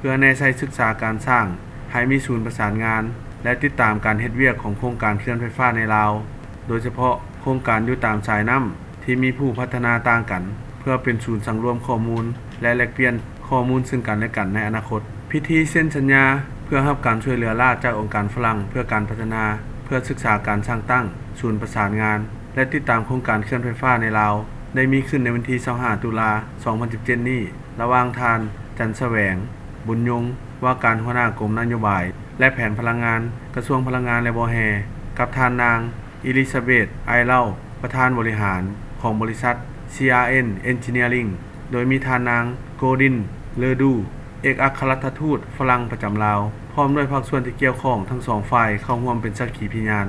ພື່ອແນໃສ່ສຶກສາການສ້າງໃຫ້ມີສູນປະສານງານ ແລະ ຕິດຕາມການເຮັດວຽກຂອງໂຄງການເຂື່ອນໄຟຟ້າໃນລາວ, ໂດຍສະເພາະໂຄງການຢູ່ຕາມສາຍນ້ຳທີ່ມີຜູ້ພັດທະນາຕ່າງກັນ ເພື່ອເປັນສູນສັງລວມຂໍ້ມູນ ແລະ ແລກປ່ຽນຂໍ້ມູນເຊິ່ງກັນແລະກັນໃນອະນາຄົດ. ພິທີເຊັນສັນຍາເພື່ອຮັບການຊ່ວຍເຫຼືອລ້າຈາກອົງການຝຣັ່ງເພື່ອການພັດທະນາ ເພື່ອສຶກສາການສ້າງຕັ້ງສູນປະສານງານ ແລະ ຕິດຕາມໂຄງການເຂື່ອນໄຟຟ້າໃນລາວ ໄດ້ມີຂຶ້ນໃນວັນທີຊາວຫ້າ ຕຸລາ ສອງພັນສິບເຈັດນີ້ ລະຫວ່າງທ່ານ ຈັນສະແຫວງ ບຸນຍົງ ວ່າການຫົວໜ້າກົມນະໂຍບາຍ ແລະ ແຜນພະລັງງານ ກະຊວງພະລັງງານ ແລະ ບໍ່ແຮ່ ກັບທ່ານນາງ ອີລິຊາເບດ ໄອເລົ່າ ປະທານບໍລິຫານຂອງບໍລິສັດ ຊີອາເອັນ ເອັນຈິເນຍລິງ ໂດຍມີທ່ານນາງ ໂກດິນ ເລີດູ ເອກອັກຄະລັດຖະທູດຝຣັ່ງປະຈຳລາວ ພ້ອມດ້ວຍພາກສ່ວນທີ່ກ່ຽວຂ້ອງທັງສອງຝ່າຍເຂົ້າຮ່ວມເປັນສັກຂີພະຍານ.